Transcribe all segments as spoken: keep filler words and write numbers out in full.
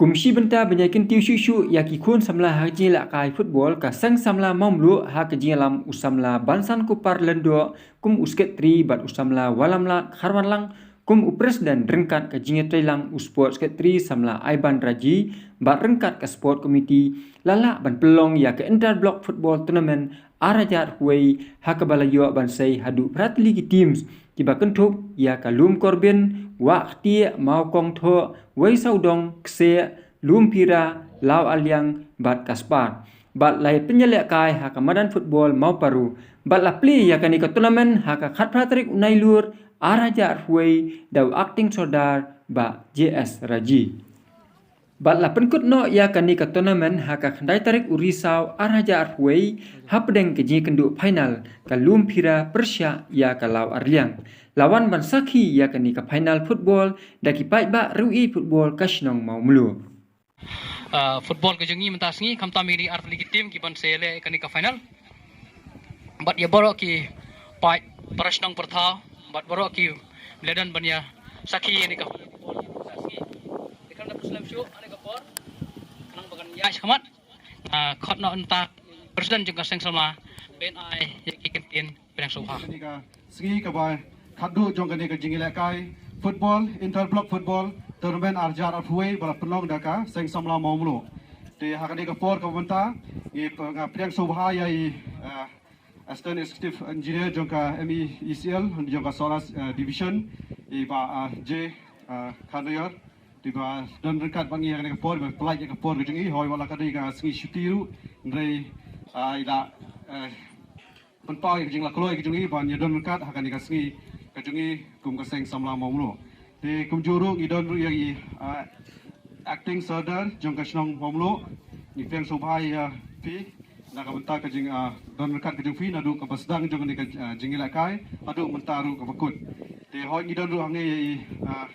Kum shi bynta ban ïa kyntiew shuh shuh ïa ki khun samla ha ka jingïalehkai football, ka Seng Samla Mawmluh ha ka jingïalam u samla Bansan Kupar Lyngdoh kum u sekretari bad u samla Wallamlad Kharwanlang kum u president, ryngkat ka jingïatreilang u sport secretary samla Aiban Raji bad ryngkat ka sport committee la lah ban pynlong ïa ka inter block football tournament ar hajar arphew wei ha kaba la ïoh ban sei haduh phra tylli ki teams kiba kynthup ïa ka Lum Korbin, Wah Ktieh, Mawkong Thoh, Wei Sawdong, Kseh, Lum Phira, Law Arliang bad Kaspar. Bad la ïa pynïalehkai ha ka madan football Mawparu. Bad la plie ïa kane ka tournament ha ka khatphra tarik u Nailur ar hajar arphew wei da u acting sordar Bah J S Raji. Bad la pynkut noh ïa kane ka tournament ha ka khyndai tarik u Risaw ar hajar arphew wei hapdeng ka jingïakynduh final ka Lum Phira pyrshah ïa ka Law Arliang. La wan ban sakhi ïa kane ka final football da ki paidbah riewieit football ka shnong Mawmluh. Ah, football ka jong ngi mynta sngi khamtam ïa ki ar tylli ki team ki ban sa ïaleh kane ka final. Bad ïa baroh ki paid para shnong para thaw bad baroh ki ba la don ban ïa sakhi ïa kane ka football ka sngi. Te khamtam slem shuh ha kane ka por. Khnang ba kan ïaid shakhmat. Ah, khot noh mynta president jong ka Seng Samla ban ai ïa ki kyntien pyrshang sngewbha. Kane ka sngi kaba khatduh jong kane ka jingïalehkai football, inter block football tournament ar hajar arphew wei ba la pynlong da ka Seng Samla Mawmluh. Te ha kane ka por kaba mynta ngi pyrshang sngewbha ïa i, ah, Assistant Executive Engineer jong ka M E E C L jong ka Sohra, ah, Division, i Bah, ah, J, ah, Kharnaior. Te ba don ryngkat bad ngi ha kane ka por, ba pynlait ïa ka por ka jong i, hooid wat la ka dei ka sngi shuti ruh, hynrei, ah, i la, eh, pynpaw ïa ka jinglaitluid ka jong i ban ïa don ryngkat ha kane ka sngi ka jong i kum ka Seng Samla Mawmluh. Te kumjuh ruh ngi don ruh ïa i, ah, acting sordar jong ka shnong Mawmluh. Ngi pyrshang sngewbha ïa phi na ka bynta ka jing, ah, don ryngkat ka jong phi naduh kaba sdang jong kane ka, ah, jingïalehkai haduh mynta ruh kaba kut. Te hooid ngi don ruh hangne ïa i, ah,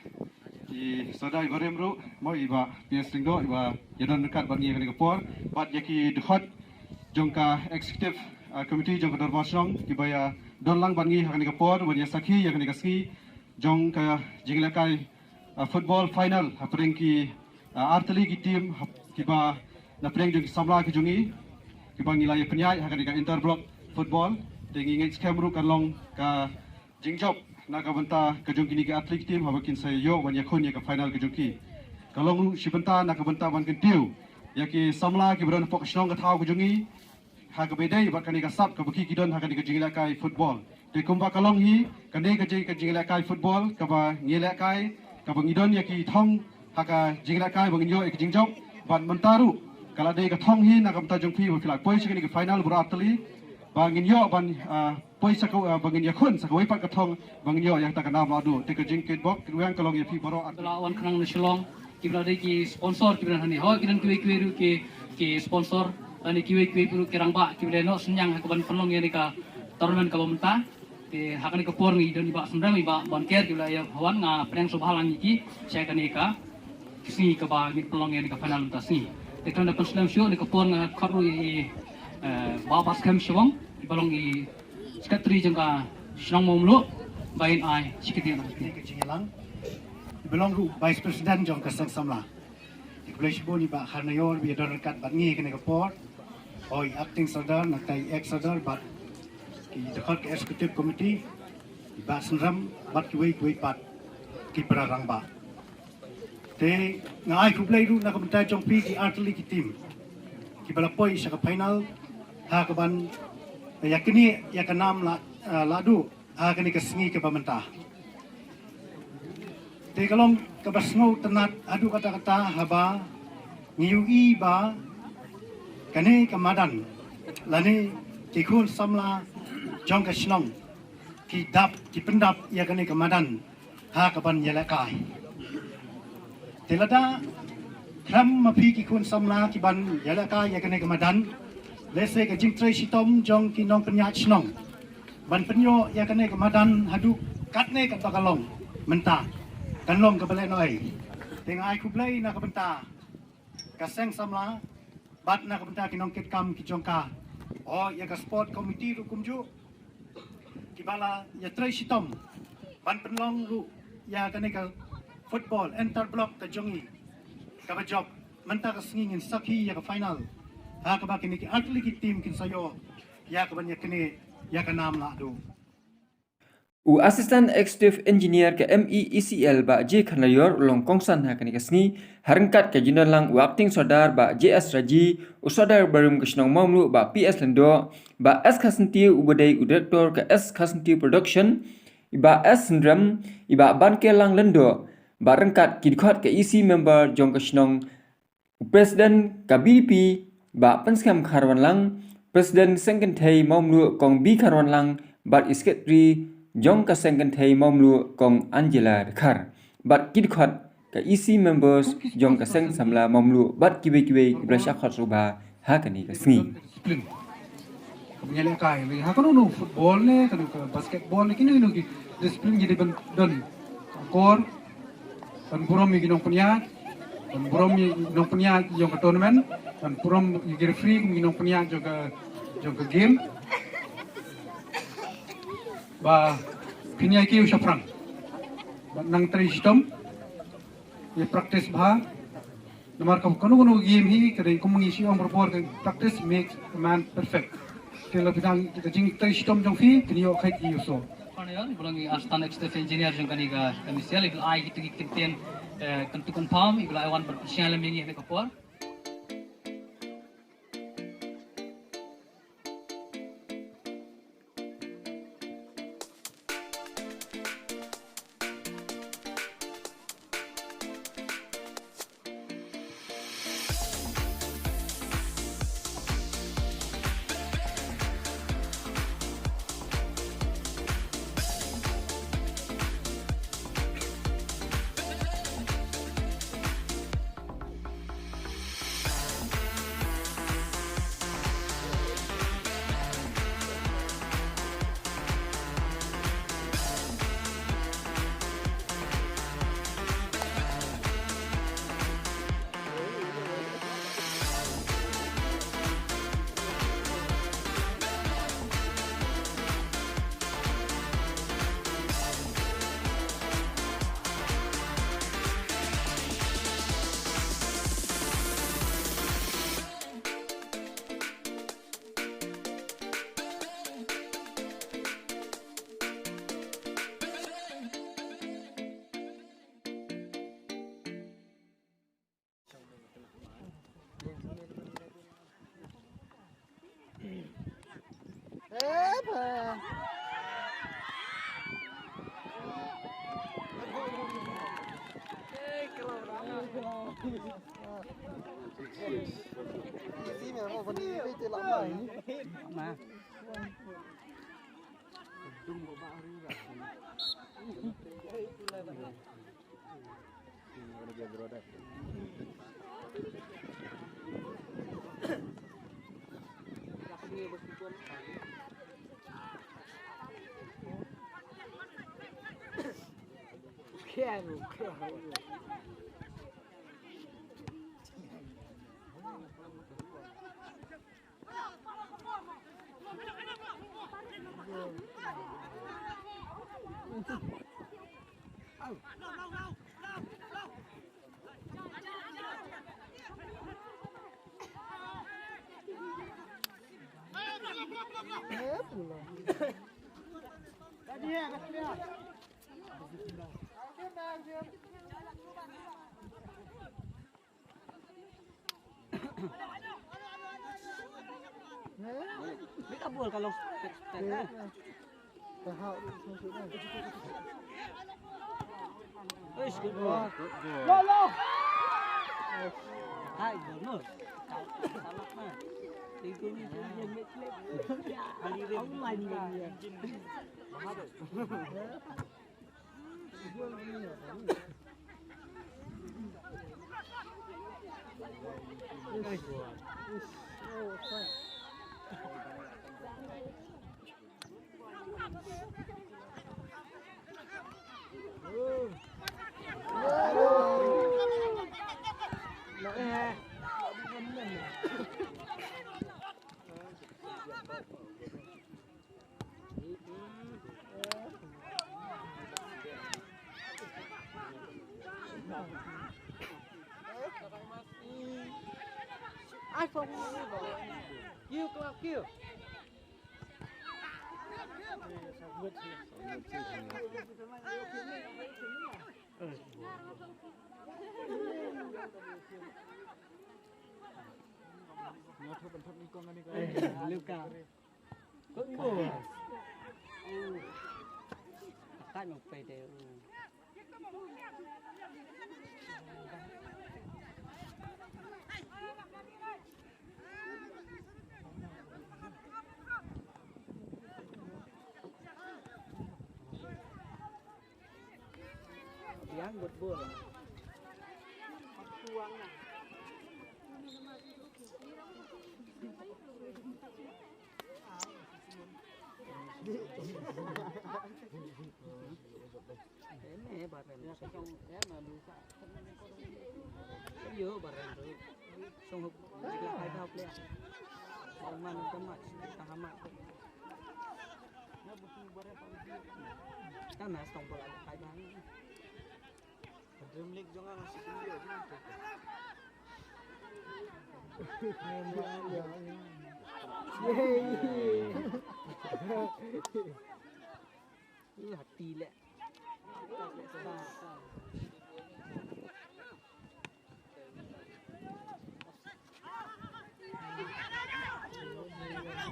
i sordar iba rim ruh, mo, i Bah P S Lyngdoh, iba ïa don ryngkat bad ngi ha kane ka por bad ïa ki dkhot jong ka executive, ah, committee jong ka dorbar shnong kiba ïa don lang bad ngi ha kane ka por ban ïa sakhi ïa kane ka sngi jong ka jingïalehkai, ah, football final hapdeng ki, ah, ar tylli ki team hap-, kiba na pdeng jong ki samla ki jong ngi kiba ngi la ïa pynïaid ha kane ka inter block football. Te ngi ngeit skhem ruh kan long ka jingjop na ka bynta ka jong kine ki ar tylli ki team haba kin sa ïoh ban ïakhun ïa ka final ka jong ki. Ka long ruh shi bynta na ka bynta ban kyntiew ïa ki samla kiba don hapoh ka shnong ka thaw ka jong ngi ha kaba ïadei bad kane ka sap kaba ki ki don ha kane ka jingïalehkai football. Te kumba ka long hi kane ka jing, ka jingïalehkai football kaba ngi ïalehkai kaba ngi don ïa ki thong ha ka jingïalehkai ba ngin ïoh ïa ka jingjop. Bad mynta ruh ka la dei ka thong hi na ka bynta jong phi ba phi la poi sha kane ka final baroh ar tylli ba ngin ïoh ban, ah, poi sa ka, ah, ba ngin ïakhun sa kawei pat ka thong ba ngin ïoh ïa kata ka nam lahduh. Te ka jingkitbok kit weng ka long ïa phi baroh ar tylli. La wan khnang na Shillong kiba la dei ki sponsor kiba don hangne, hooid ki don kiwei kiwei ruh ki, ki sponsor lane kiwei kiwei ruh ki rangbah kiba la ïa noh synñiang ha kaban pynlong ïa kane ka tournament kaba mynta. Te ha kane ka por ngi don i Bah Sendang, i Bah Bonker, ki la ïa wan, nga pyrshang sngewbha lang ïa ki sha kane ka sngi kaba ngin pynlong ïa kane ka final mynta sngi. Te khlem da pynslem shuh, kane ka por nga khot ruh ïa i, eh, Bah Batskhem Shawang, iba long i secretary jong ka shnong Mawmluh, ba in ai shi kyntien. Ka jingïalang, iba long ruh vice president jong ka Seng Samla. Te khublei shibun i Bah Kharnaior ba ïa don ryngkat bad ngi kane ka por. Hooid, acting sordar, nangta i ex sordar bad ki dkhot ka executive committee, i Bah Synrem bad kiwei kiwei pat ki para rangbah. Te nga ai khublei ruh na ka bynta jong phi ki ar tylli ki team kiba la poi sha ka final ha kaban ïa kane ïa ka nam la, eh, lahduh ha kane ka sngi kaba mynta. Te ka long kaba sngewtynnat haduh katta katta haba ngi ïohi ba kane ka madan lane ki khun samla jong ka shnong ki dap, ki pyndap ïa kane ka madan ha kaban ïalehkai. Te lada khlem ma phi ki khun samla kiban ïalehkai ïa kane ka madan, lehse ka jingtrei shitom jong ki nongpynïaid shnong ban pynïoh ïa kane ka madan haduh katne katba ka long mynta kan long kaba lehnohei. Te nga ai khublei na ka bynta ka Seng Samla bad na ka bynta ki nongkitkam ki jong ka, hooid ïa ka sport committee ruh kumjuh, kiba la ïatrei shitom ban pynlong ruh ïa kane ka football inter block ka jong ngi. Kaba jop, mynta ka sngi ngin sakhi ïa ka final ha kaba kine ki artylli ki team kin sa ïoh ïa kaban ïa kine ïa ka nam lah duh. U Assistant Executive Engineer ka M E E C L Bah J Kharlaior u long kongsan ha kane ka sngi, ha ryngkat ka jingdon lang u Acting Sordar Bah J S Raji, u Sordar barim ka shnong Mawmluh Bah P S Lyngdoh, Bah S Kharsyntiew uba dei u Director ka S Kharsyntiew Production, i Bah S Syriem, i Bah Bankelang Lyngdoh, bad ryngkat ki dkhot ka E C member jong ka shnong, u President ka B D P Bah Pynskhem Kharwanlang, President Seng Kynthei Mawmluh Kong B Kharwanlang, bad i Secretary jong ka Seng Kynthei Mawmluh Kong Angela Dkhar, bad ki dkhot ka E C members jong ka Seng Samla Mawmluh bad kiwei kiwei kiba la shah khot sngewbha ha kane ka sngi. Discipline. Ka bynta lehkai, ha kano kano football ne, kano ka basketball ne, kino kino ki discipline ki dei ban don. Akor, ban burom ïa ki nongpynïaid, ban burom ïa ki nongpynïaid jong ka tournament, ban burom ïa ki referee kum ki nongpynïaid jong ka, jong ka game. Ba phin ïai kiew shaphrang. Ba nang trei shitom. Ïa practice bha. Namar ka kano kano game hi ka dei kum ngi shu ong barabor ka practice makes a man perfect. Te la phi dang ka jingtrei shitom jong phi phin ïoh kheit ïa u soh. Kane ïa, i ba long i Assistant Executive Engineer jong kane ka M E E C L, i ba la ai kito ki kyntien, eh, kyntu kynpham, i ba la ai wan ban pynshai lem ïa ngi ha kane ka por. Ni ka bol ka long spek, spek, eh. Eish, good ball. Lo, lo. Hai, gol, no. Salak, na. Tiga ni, tiga ni, match, match. Kali ni, kali ni. Ai, phong. Kiu, kiu, kiu. Luka. Kut kut. Kat mong pede. Yang bot bol. Ene ba ren. Yo ba ren tu. Song hok jika kai tau plea. Song man ka mat ka hama. Ka na song bola kai bang. Dream League jong nga masih tinggi aja. Ih, hati leh.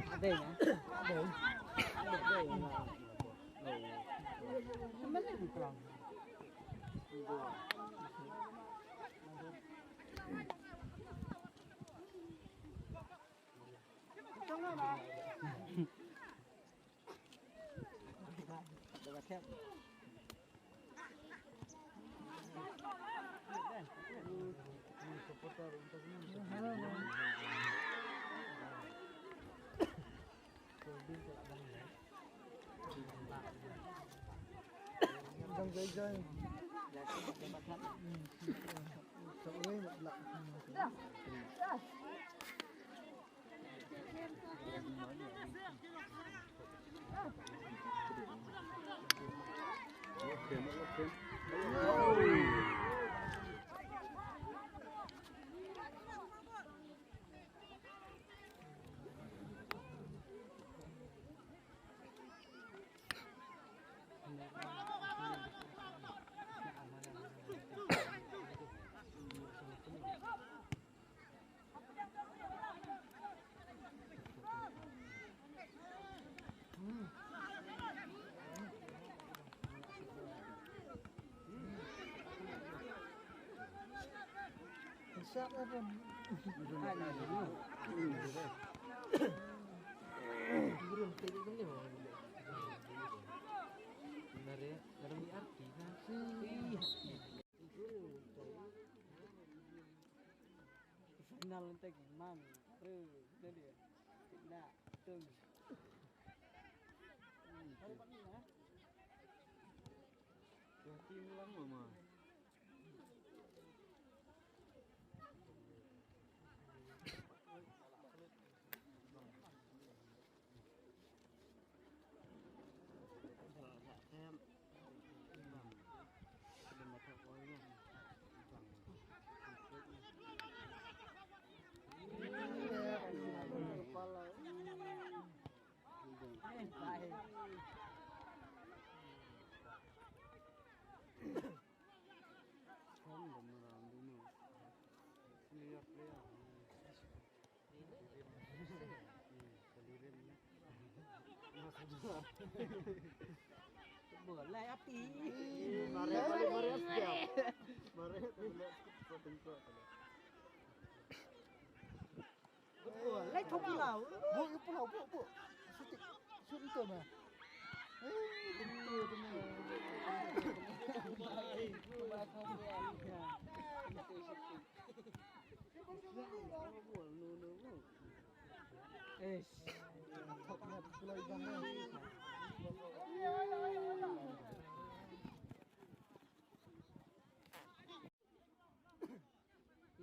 Ada ya? Ada. Ada, ada. Mana ni pulang? Final nanti gimana? Bro, nanti dia. Nah, tung. Hari ini, ha? Hati hilang, Mama. Boleh api. Mari, mari, mari, siap. Mari, boleh. Lai thok pulau. Bu, pulau, bu, bu. Suti, suti tu mah. Eh, itu tu mah. Eish.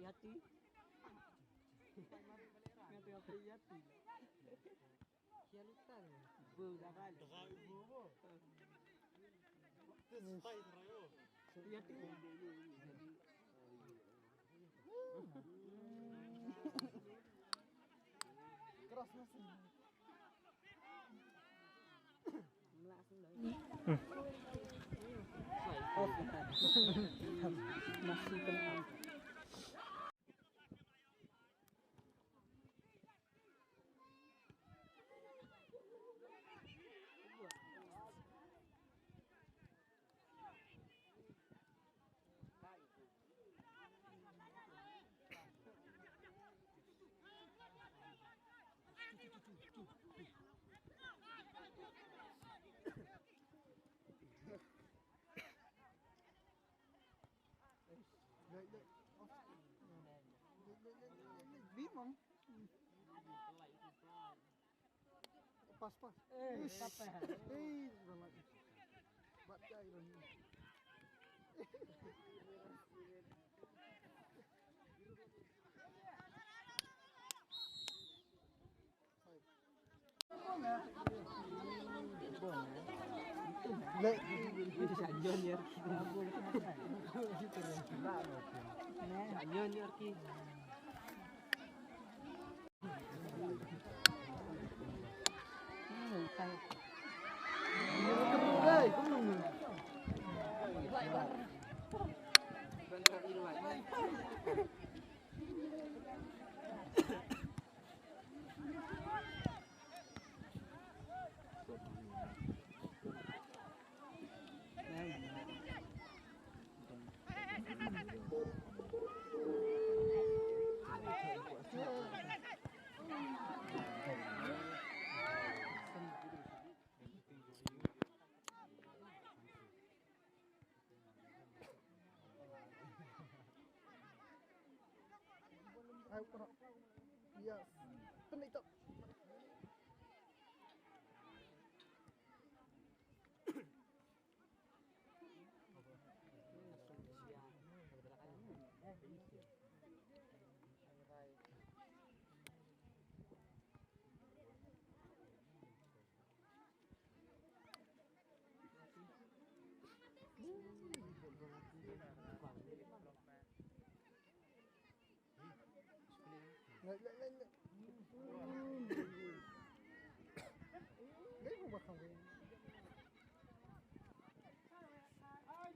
Yati. Yati, yati. Yati. Pas, pas. Eh, pas. Eh, bat jai.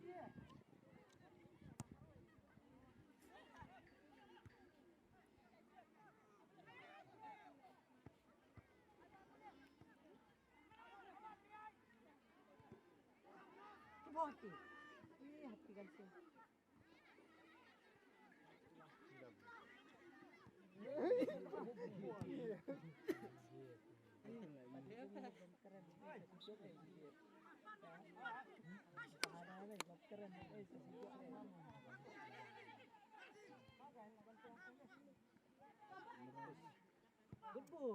Yes. Good boy.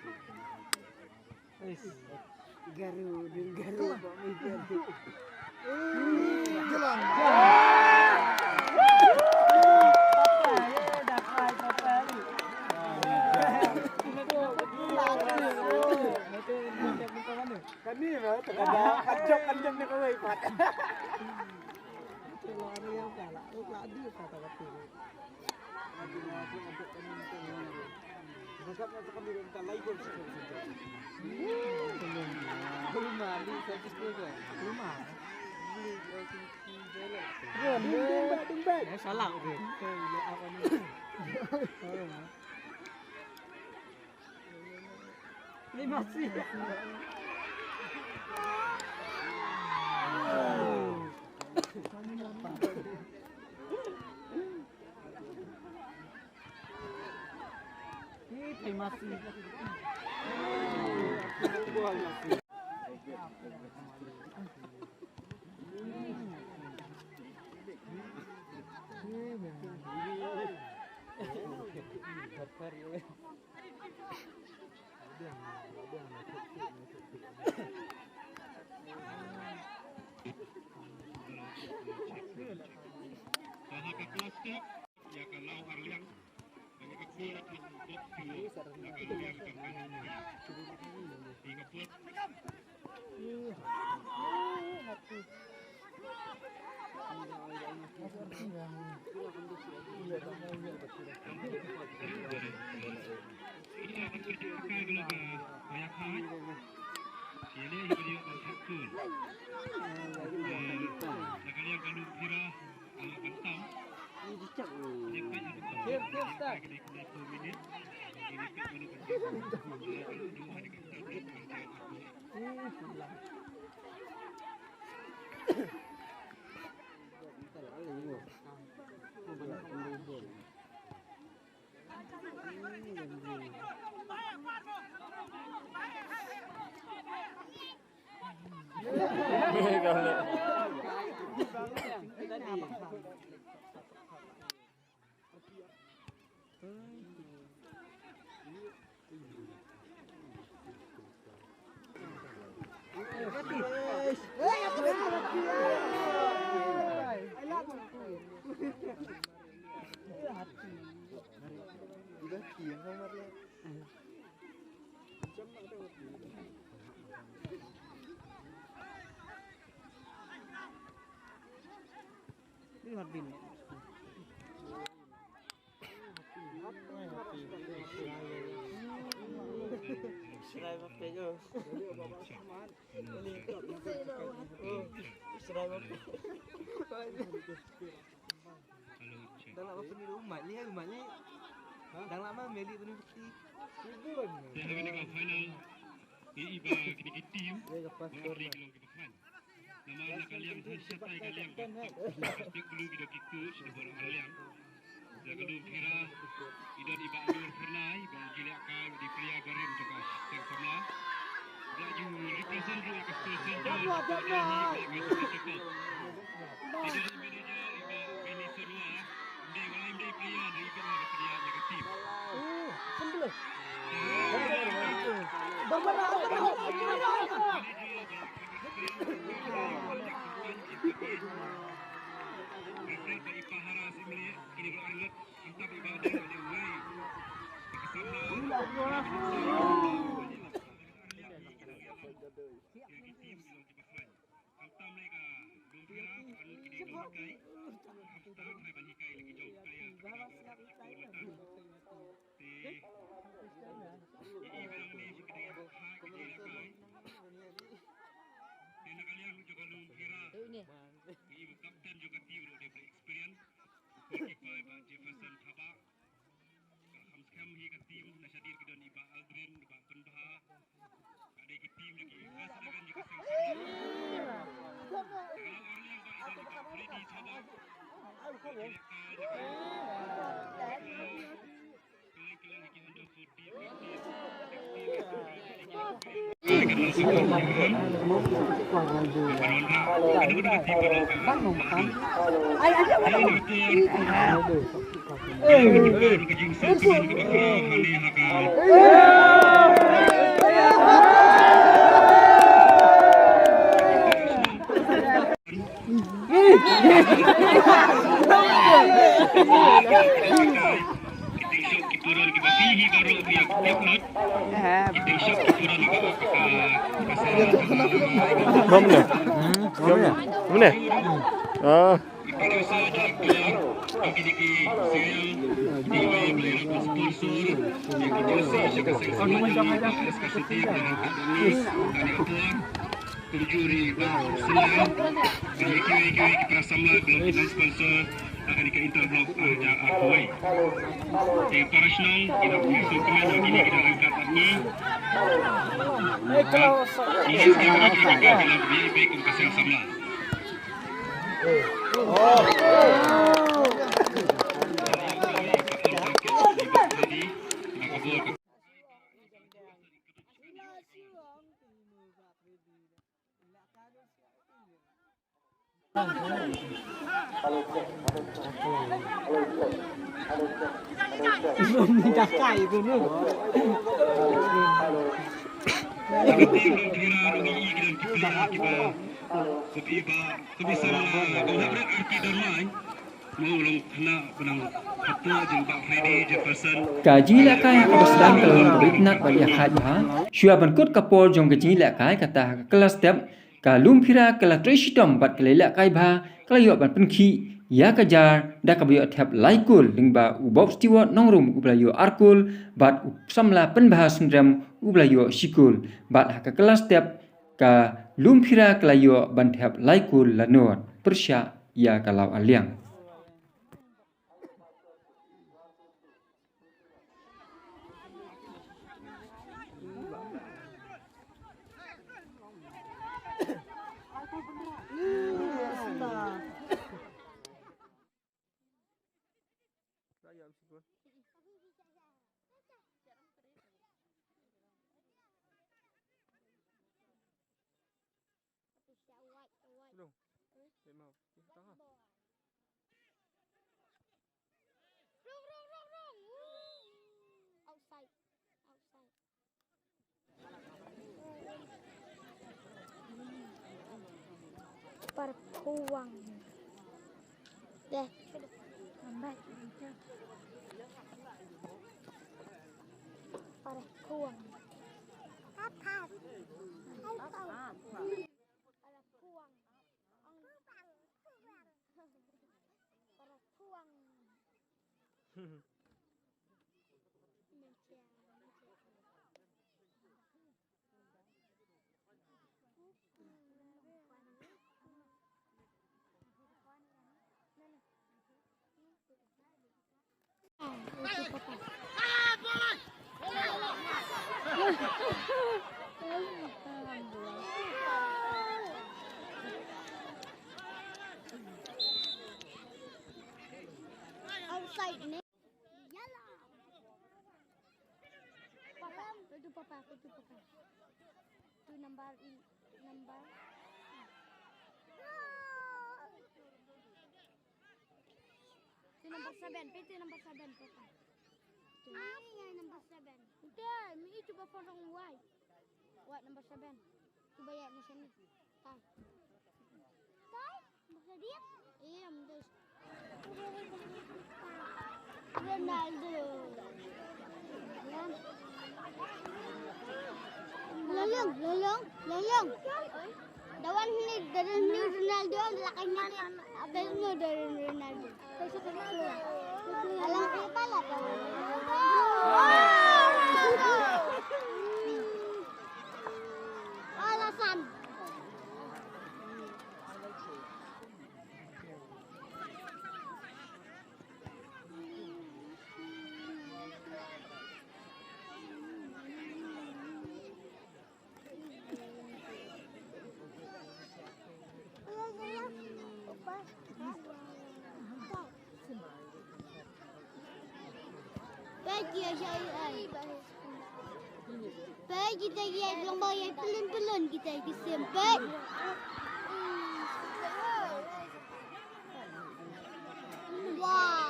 Garu, dun garu, bak meja tu. Jalan. Kani ba tak ada kanjong, kanjong ni kawai pat. Ni masih. Ni masih. Ïa ka law arliang. Ïa ka kol ka bok tu. Ïa ka liang ka kol. Ïa ka pot. Dang lah ba pynlong umat, leh umat leh. Dang lah ma meli tu ni bukti. Te ha kane ka final, ngi i ba kine ki team, ba ri ki long ki ba khlaiñ. Namar na ka liang than shatai ka liang ba tok, ba tok kulu ki da ki coach, da bor ka liang. Da ka lum Phira, i don i ba Anur Phyrnai, ba ki leh kai, ba dei player ba rem jong ka Seng Samla. Ba ju represent ruh ïa ka School Saint John, ba dei hi, ba ka School Saint John. I don i manager, i ba Benny Sarwa, ym dei, wala ym dei player, i ba ka player ïa ka team. Te, i, i ba ngi ba ka dei ka, ka dei ka. Te na ka liang jong ka lum Phira. I ba captain jong ka team ruh dei ba experience. Goalkeeper i ba Jefferson Thabah. Ka kham skhem hi ka team na shadien ki don i ba Aldrin, i ba Pynbha. Ka dei ka team jong ki first eleven jong ka Seng Samla. Ka la wan liang ba i don i ba Freddy Thabah. Mana? Mana? Ah. Kumjuh ïa ki, ïa ki para samla, ki long ki sponsor ha kane ka Inter Block Arja Arhawai. Te para shnong ki dang pynshong kmen ha kine ki dang angkat ha kine. Ngi sngewbha ïa ki, ki long V I P kum ka seng samla. Ka jingïalehkai ha kaba sdang ka la long kaba itynnad bad ïakhaid bha. Shuwa ban kut ka por jong ka jingïalehkai, kata ha ka kylla step, ka Lum Phira ka la trei shitom bad ka la ïalehkai bha, ka la ïoh ban pynkhih ïa ka jar da kaba ïoh thep lai kol, lyngba u Bob Stewart Nongrum uba la ïoh ar kol bad u samla Pynbha Synrem uba la ïoh shi kol. Bad ha ka kylla step, ka Lum Phira ka la ïoh ban thep lai kol la nud pyrshah ïa ka Law Arliang. Rung. Rung, rung, rung, rung. Outside. Outside. Perkuang. Deh. Lambat. Perkuang. Perkuang. Perkuang. Outside ni. Yalla. Papa, tu papa, tu papa. Tu number i-, number. Tu number seven, pi tu number seven, papa. Tu. Ah, ya number seven. Udah, mi itu papa dong wai. Wah, number seven. Cuba ya, macam ni. Tai. Tai? Number seven? Iya, betul. Ronaldo. Lolong, lolong, lolong. Dawan ni, dari ni Ronaldo, lakainya ni. Apa itu dari Ronaldo? Alang kita lah, kawan. Alasan. Peit kita ïa long ba ïa pelun pelun kita ki sim peit. Wow.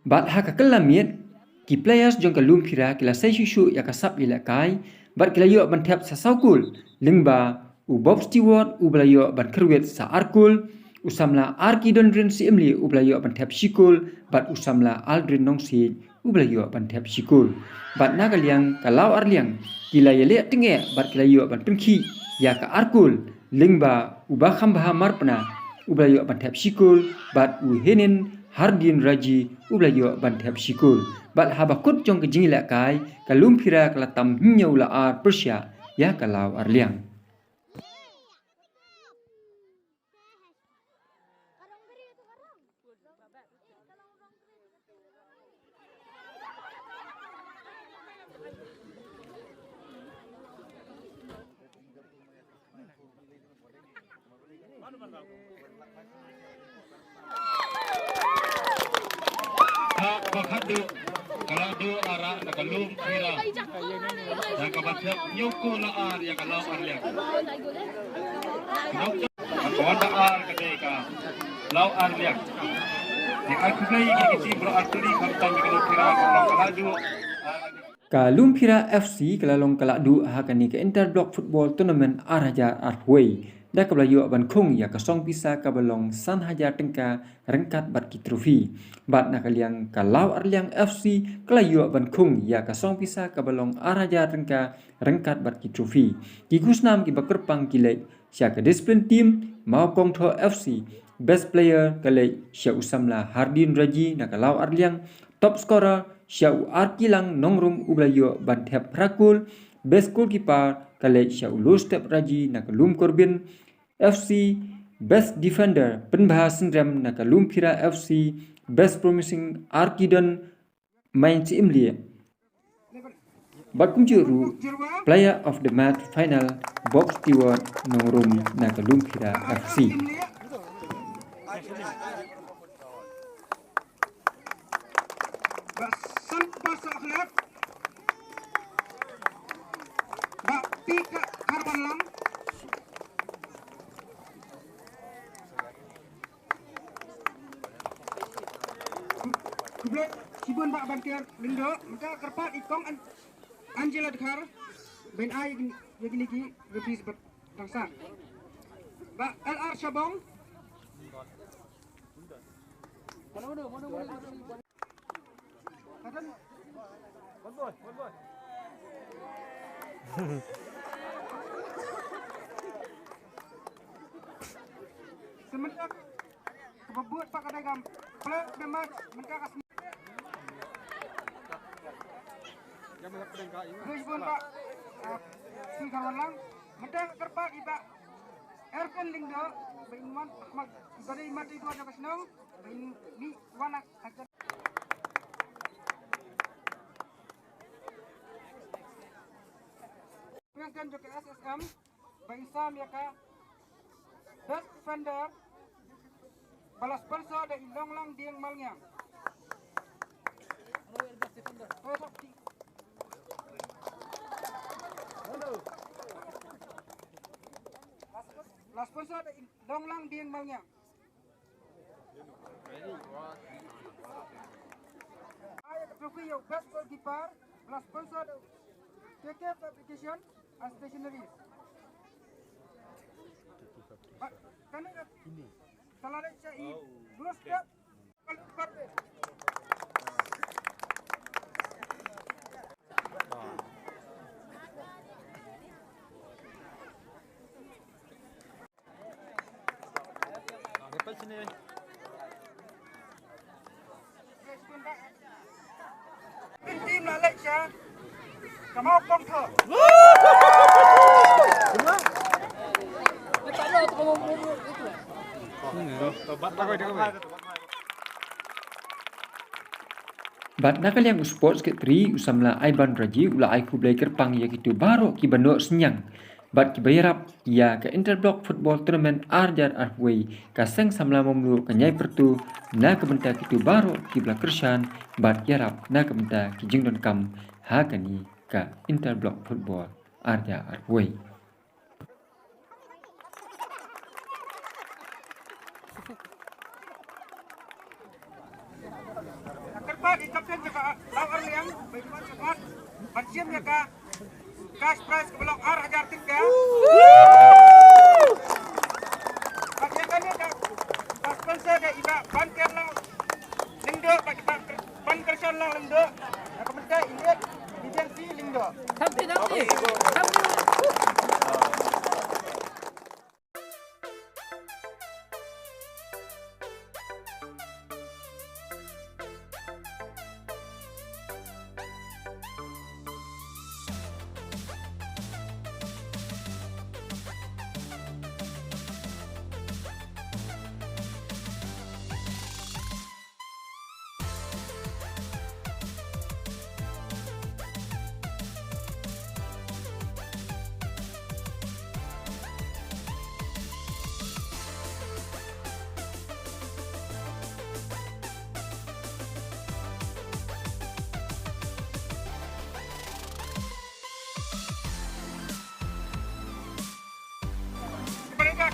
Bad ha ka kylla miet, ki players jong ka Lum Phira ki la sei shuh shuh ïa ka sap ïalehkai, bad ki la ïoh ban thep sa saw kol, lyngba u Bob Stewart uba la ïoh ban kyrwit sa ar kol, u samla Arkidon Rynsiemli uba la ïoh ban thep shi kol, bad u samla Aldrin Nongsiej uba la ïoh ban thep shi kol. Bad na ka liang ka Law Arliang ki la ïaleh tyngeh bad ki la ïoh ban pynkhih ïa ka ar kol, lyngba u Bakhambha Marpna uba la ïoh ban thep shi kol, bad u Henin Hardin Raji uba la ïoh ban thep shi kol. Bad haba kut jong ka jingïalehkai, ka Lum Phira ka la tam hynñiew la ar pyrshah ïa ka Law Arliang. Ka ba khadduh ka la duh arah na ka Lum Phira. Da kaba thep hynñiew kol la ar ïa ka Law Arliang. Ka ba wan da ar ka dei ka Law Arliang. Te ai khublei ïa ki team baroh artylli khamtam ïa ka Lum Phira ka long ka la duh. Ka Lum Phira F C ka la long ka la duh ha kane ka Inter Block Football Tournament ar hajar arphew wei. Da kaba la ïoh ban khung ïa ka song pisa kaba long san hajar tyngka ryngkat bad ki trophy. Bad na ka liang ka Law Arliang F C ka la ïoh ban khung ïa ka song pisa kaba long ar hajar tyngka ryngkat bad ki trophy. Ki khusnam kiba kyrpang ki leit sha ka discipline team, Mawkongthoh F C, best player ka leit sha u samla Hardin Raji na ka Law Arliang, top scorer sha u Arkilang Nongrum uba la ïoh ban thep phra kol, best goalkeeper ka leit sha u Lostep Raji na ka Lum Korbin, F C, best defender Pynbha Synrem na ka Lum Phira F C, best promising Arkidon Main Syiemlieh. Bad kumjuh ruh player of the match final Bob Stewart Nongrum na ka Lum Phira F C. Ba san ba sa khlep. Ba ti ka kharban lang. Khublei shibun Bah Banker Lyngdoh, mynta kyrpad i Kong An-, Angela Dkhar, ban ai ïa kine ki referees bad dang sah. Bah L R Shabong. Semenjak kaba bud pat ka dei kam play of the match mynta ka sngi. Khublei shibun Bah, ah, Sri Kharwanlang. Mynta ka kyrpad i Bah Erkan Lyngdoh, ba in wan, ah, mak, ba dei mat dei dua jong ka shnong, ba in mih wan ah, ah, Yang kan jong ka S S M. Ba in sam ïa ka best defender ba la sponsor da i Longlang Dieng Malngiang. La sponsor da i Longlang Dieng Malngiang. Ai ka trophy ïa u best goalkeeper ba la sponsor da K K Fabrication and Stationeries. Ba kane ka, ka la leit sha i Blue Step. Team la leit sha ka Mawkongthoh. Bad na ka liang u Sports Secretary u samla Aiban Raji u la ai khublei kyrpang ïa kito baroh kiba noh synñiang bad kiba ïarap ïa ka Interblock Football Tournament ar hajar arphew wei. Ka seng samla Mawmluh ka ñiai pyrtu na ka bynta kito baroh kiba la kyrshan bad ïarap na ka bynta ki jingdonkam ha kane ka Interblock Football ar hajar arphew wei. Kyrpad ïa i kapten jong ka Law Arliang ba ïa wan sha khmat ban shim ïa ka cash prize kaba long ar hajar tyngka. Bad ïa kane ka sponsor da i Bah Bankerlang Lyngdoh bad i Bah Ban Kyrshanlang Lyngdoh. Ïa ka mynta i Leit Agency Lyngdoh. Thank you, thank you. Thank you.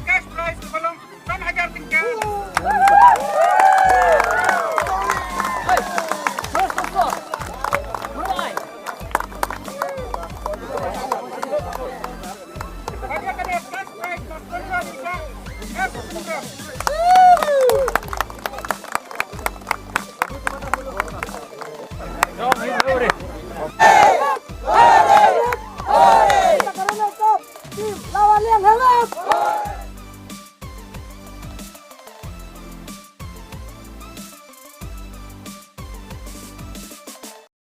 Cash prize